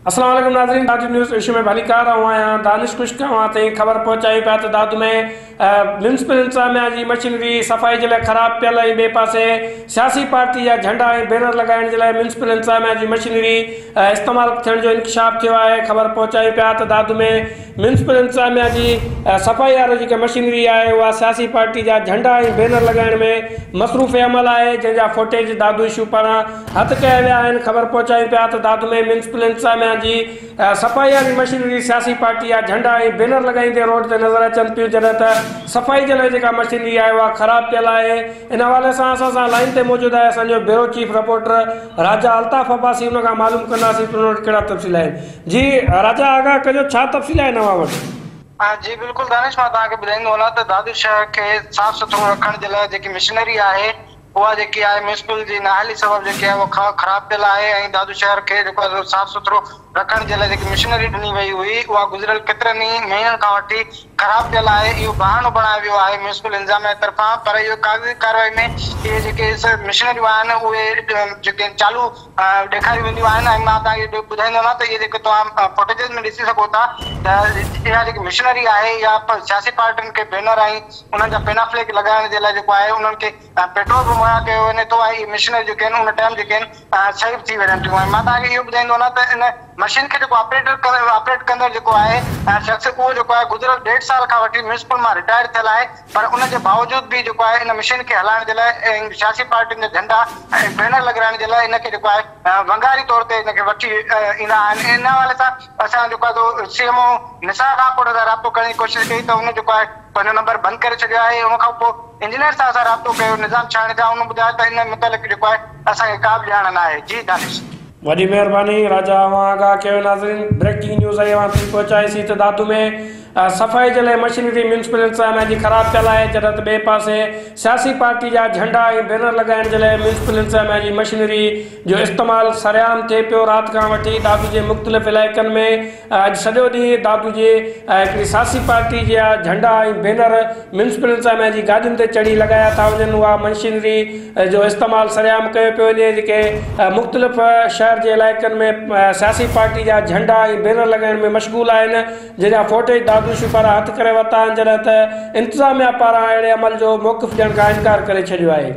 السلام عليڪم ناظرين دادو نيوز ايشو ۾ ڀليڪار آئون آهيان دانش خشڪ اوهان تائين خبر پهچايون پيا ته دادو ۾ ميونسپل انتظاميا جي مشينري صفائي جي لاء خراب پيل ۽ ٻئي پاسي سياسي پارٽي جا جهنڊا ۽ بينر لڳائڻ جي لاء ميونسپل انتظاميا جي مشينري استعمال ٿيڻ جو انڪشاف ٿيو آهي خبر پهچايون پيا ته دادو ۾ ميونسپل انتظاميا جي صفائي واري جيڪا مشينري آهي اها سياسي پارٽي جا جهنڊا ۽ بينر لڳائڻ ۾ مصروف عمل آهي جنهن جا فوٽيج دادو اشو پاران هٿ ڪيا ويا آهن خبر پهچايون پيا ته دادو ۾ ميونسپل انتظاميا جي صفائي واري مشينري سياسي پارٽي جا جهنڊا ۽ بينر لڳائيندي روڊ تي نظر اچن پيون جڏهن ته صفائي جي لاء جيڪا مشينري آهي اها خراب پيل آهي ان حوالي سان اسان سان لائين تي موجود آهي اسان جو bureau chief reporter Raja Altaf Abbasi ان کان معلوم ڪنداسين ته ان وٽ ڪهڙا تفصيل آهن جي راجا آگاهه ڪجو ڇا تفصيل آهن اوهان وٽ. جي بلڪل دانش مان توهان کي ٻڌائيندو هلان ته دادو شهر کي صاف سٿرو رکڻ جي لاء جيڪي مشنري آهي اها جيڪي آهي ميونسپل جي نااهلي سبب جيڪي آهي اها خراب پيل آهي ۽ دادو شهر کي جيڪو آهي سو صاف سٿرو رکڻ جي لاء جيڪي مشنري ڏني وئي هئي اها گذريل ڪيترن ئي مهينن کان وٺي خراب پيل آهي اهو بهانو بڻايو ويو آهي ميونسپل انتظاميا طرفان پر اهو ڪاغذي ڪارروائي ۾ اهي جيڪي مشنريون آهن اهي جيڪي چالو ڏيکاريون وينديون آهن ۽ مان توهان کي ٻڌائيندو هلان ته اهي جيڪي توهان فوٽيجز ۾ ڏسي سگهو ٿا ته اها جيڪي مشنري آهي اها سياسي پارٽين کي بينر ۽ انهن جا پينافليڪ لڳائڻ جي لاء جيڪو آهي انهن کي پيٽرول به مهيا ڪيو وڃي ٿو ۽ اهي مشنري جيڪي آهن ان ٽائيم جيڪي آهن صحيح به ٿي وڃن ٿيون ۽ مان توهان کي اهو ٻڌائيندو هلان ته ان مشين کي جيڪو آپريٽر آپريٽ ڪندڙ جيڪو آهي شخص اهو جيڪو آهي گذريل ڏيڍ سال کان وٺي ميونسپل مان رٽائرڊ ٿيل آهي پر ان جي باوجود به جيڪو آهي ان مشين کي هلائڻ جي لاء ۽ سياسي پارٽين جا جهنڊا ۽ بينر لڳرائڻ جي لاء ان کي جيڪو آهي ونگاري طور تي ان کي وٺي ايندا آهن ان حوالي سان اسان جيڪو آهي سو سي ايم او نثار راهپوٽ سان رابطو ڪرڻ جي ڪوشش ڪئي ته ان جيڪو آهي پنهنجو نمبر بند ڪري ڇڏيو آهي ان کان پوء انجنيئر سان اسان رابطو ڪيو نظام ڇاڻي سان ان ٻڌايو ته ان متعلق جيڪو آهي اسان کي ڪا به ڄاڻ نه آهي جي دانش. وڏي مهرباني راجا اوهان آگاهه ڪيو ناظرين بريڪنگ نيوز آئي اوهان تائين پهچائي سين ته دادو ۾ صفائي جي لاء مشينري ميونسپل انتظاميا جي خراب پيل آهي جڏهن ته ٻئي پاسي سياسي پارٽي جا جهنڊا ۽ بينر لڳائڻ جي لاء ميونسپل انتظاميا جي مشينري جو استعمال سرعام ٿئي پيو رات کان وٺي دادو جي مختلف علائقن ۾ اڄ سڄو ڏينهن دادو جي هڪڙي سياسي پارٽي جا جهنڊا ۽ بينر ميونسپل انتظاميا جي گاڏين تي چڙهي لڳايا ٿا وڃن اها مشينري جو استعمال سرعام ڪيو پيو وڃي جيڪي مختلف شهر جي علائقن ۾ سياسي پارٽي جا جهنڊا ۽ بينر لڳائڻ ۾ مشغول آهن جنهن جا فوٽيج دادو شو پاران هٿ ڪري ورتا آهن جڏهن ته انتظاميا پاران اهڙي عمل جو موقف ڏيڻ کان انڪار ڪري ڇڏيو آهي.